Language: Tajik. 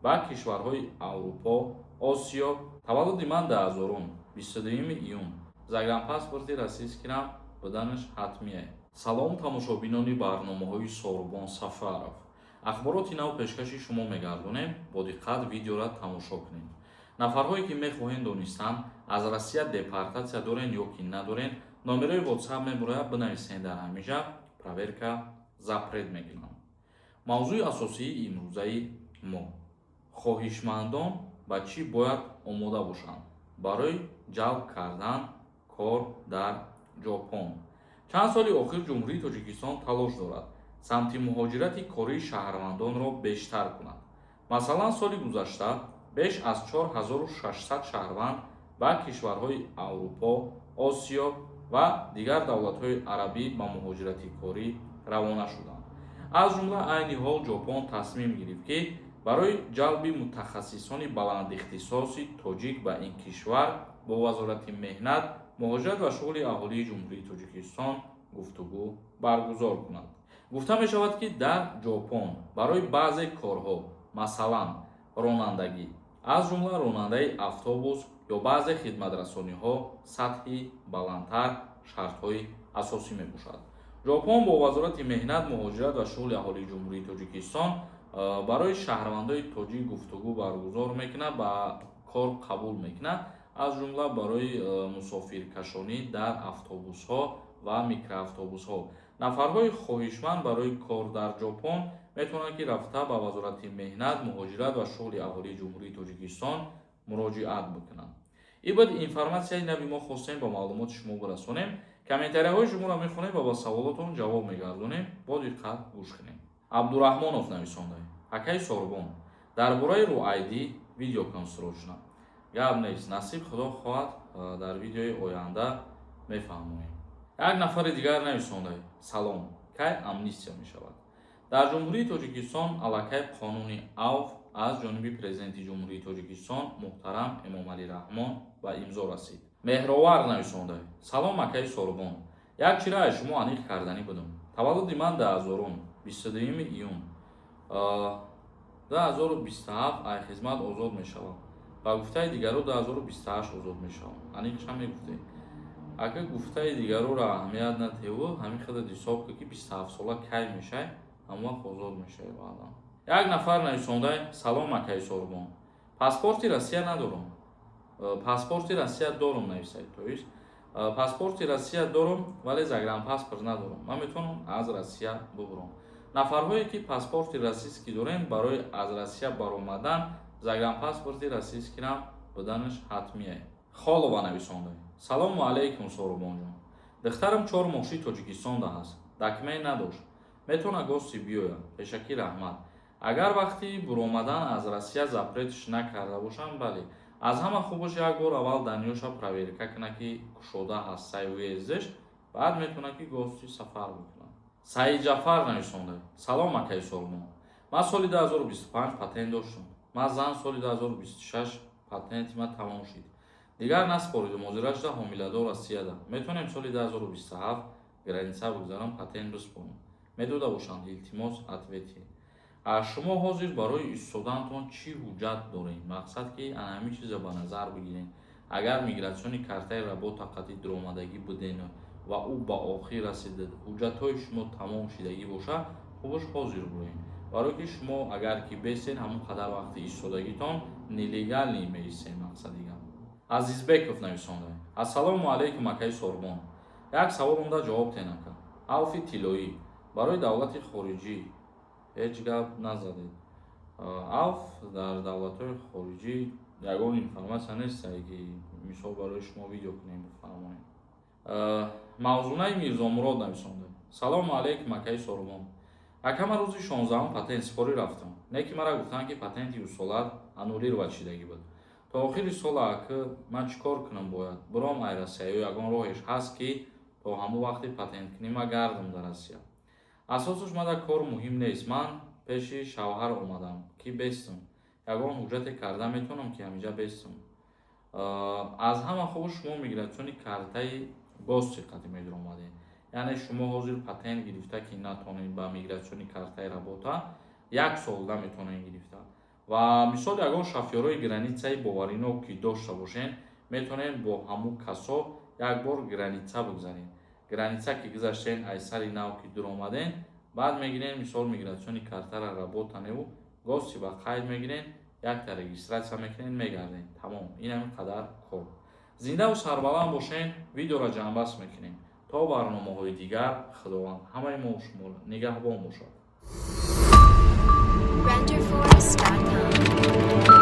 Ба кишварҳои Аврупо, Осиё. Таваллуди ман 2000-ум, 22 июн. Загранпаспорти российский рам буданаш ҳатмие? Салом, тамошобинони барномаҳои Сорубон Сафаров. Ахбороти нав пешкаши шумо мегардонем. Бо диққат видеора тамошо кунед. Нафарҳое ки мехоҳед донистан, аз Россия депортатсия дорен ё ки надорен, номерои WhatsApp мебурояд, бинависед. Дар ҳамиҷа проверка запрет мекунам. Мавзӯи асосии имрӯзаи мо: хоҳишмандон ба чӣ бояд омода бошанд барои ҷалб кардан кор дар Ҷопон. Чанд соли охир Ҷумҳурии Тоҷикистон талош дорад самти муҳоҷирати кории шаҳрвандонро бештар кунад. Масалан, соли гузашта беш аз 4600 шаҳрванд ба кишварҳои Аврупо, Осиё ва дигар давлатҳои арабӣ ба муҳоҷирати корӣ равона шуданд. Аз ҷумла айни ҳол Ҷопон тасмим гирифт, ки барои ҷалби мутахассисони баландихтисоси тоҷик ба ин кишвар бо Вазорати меҳнат, муҳоҷират ва шуғли аҳолии Ҷумҳурии Тоҷикистон гуфтугӯ баргузор кунад. Гуфта мешавад, ки дар Ҷопон барои баъзе корҳо, масалан ронандагӣ, аз ҷумла ронандаи автобус ё баъзе хидматрасониҳо, сатҳи баландтар шартҳои асосӣ мебошад. Ҷопон бо Вазорати меҳнат, муҳоҷират ва шуғли аҳолии Ҷумҳурии Тоҷикистон барои шаҳрвандои тоҷик гуфтугӯ баргузор мекунад, ба кор қабул мекунад, аз ҷумла барои мусофиркашонӣ дар автобусҳо ва микроавтобусҳо. Нафарҳои хоҳишманд барои кор дар Ҷопон метавонанд, ки рафта ба Вазорати меҳнат, муҳоҷират ва шуғли аҳолии Ҷумҳурии Тоҷикистон муроҷиат бикунанд. Ин буд информатсияи нави мо, хостем ба маълумоти шумо бирасонем. Комментарияҳои шуморо мехонем ва ба саволотон ҷавоб мегардонем. Бо диққат гӯш кунем. Абдураҳмонов нависонда: «Акаи Сорбон, дар бораи RU ID видео кун срочно». Гап нест, насиб, Худо хоҳад, дар видеои оянда мефаҳмонем. Як нафари дигар нависонда: «Салом, кай амнистия мешавад?» Дар Ҷумҳурии Тоҷикистон аллакай қонуни авф аз ҷониби Президенти Ҷумҳурии Тоҷикистон муҳтарам Эмомалӣ Раҳмон ба имзо расид. Меҳровар нависонда: «Салом, акаи Сорбон, як чира аз шумо аниқ карданӣ будам. Таваллуди ман 2000-ум, 22 июн, 2027 ай хизмат озод мешавам. Ба гуфтаи дигаро 2028 озод мешавам. Аниқша мегуфтед, ака?» Гуфтаи дигароро аҳамият натеву ҳамин хеле ҳисоб ку, ки 27 сола кай мешай, ҳамон вақт озод мешавӣ баъдан. Як нафар нависонда: «Салом, акаи Сорбон, паспорти Россия надорам». Паспорти Россия дорум нависад, то есть паспорти Россия дорум, вале загранпаспорт надорам. Ман метавонам аз Россия бубурам? Нафарҳое ки паспорти российский дорем, барои аз Россия баромадан загранпаспорти российский рам буданаш ҳатмие. Холова нависонда: «Салому алайкум, Сорубонҷон, духтарам 4 моҳши Тоҷикистонда ҳаст, документ надошт, метавона гости биёяд? Пешакӣ раҳмат». Агар вақти буромадан аз Россия запрет ш накарда бошам, бале. Аз ҳама хубаш, як бор аввал данные ша проверка кунад, ки кушода ҳаст сай въезд ш, баъд метавонад, ки гости сафар бикунад. Саидҷафар нависонда: «Салом, акаи Сорбон, ман соли 2025 патент доштам. Ман зан соли 2026 патенти ман тамом шид, дигар наспоридум. Ҳозирашда ҳомиладор Россияда. Метавонем соли 2027 граница бигзарам, патент биспорам? Медода бошанд, илтимос, ответ е». Шумо ҳозир барои истодаантон чӣ ҳуҷҷат доред? Мақсад, ки ана ҳамин чиза ба назар бигиред. Агар миграционный картаи работа қатъи дуромадагӣ буден ва ӯ ба охир расида, ҳуҷҷатҳои шумо тамом шидагӣ бошад, хубаш ҳозир буред, барое ки шумо агар ки бесен, ҳамон қадар вақти истодагитон нелегальный меистен. Мақсади гап. Азизбеков нависонда: «Ассалому алайкум, акаи Сорбон, як савол монда, ҷавоб тен, ака. Авфи тиллоӣ барои давлати хориҷӣ ҳеҷ гап назадед». Авф дар давлатҳои хориҷӣ ягон информатсия нест, ки мисол барои шумо видео кунем, бифаҳмонем. Мавзунаи Мирзомурод нависонда: «Салому алайкум, акаи Сорбон. Ака, ман рӯзи 16-ум патент сипорӣ рафтам, не ки мара гуфтанд, ки патенти юзсолат аннулировать шидагӣ буд то охири сола. Ака, ман чӣ кор кунам? Бояд буром ай Россия ё ягон роҳеш ҳаст, ки то ҳамон вақти патенткунӣ ма гардам дар Россия? Асосаш мада кор муҳим нест, ман пеши шавҳар омадам, ки бестам. Ягон ҳуҷҷате карда метавонам, ки ҳаминҷа бестам?» Аз ҳама хуб, шумо миграционный картаи гости қати медиромадед, яъне шумо ҳозир патент гирифта ки натонед, ба миграционный картаи работа як сол наметавонед гирифта. Ва мисол, ягон шофёрои границаи боваринок ки дошта бошен, метавонед бо ҳамун касо як бор граница бигзаред. Граница ки гузаштен, ай сари нав ки дуромаден, баъд мегирен, мисол, миграционный картара работа неву гости ба қайд мегирен, якта регистрация мекунен, мегарден, тамом. Ин ҳамин қадар кор. Зиндаву сарбаланд бошен. Видеоро ҷамъбаст мекунем. То барномаҳои дигар Худованд ҳамаи мо шуморо нигаҳбон бошад. Renderforest.com.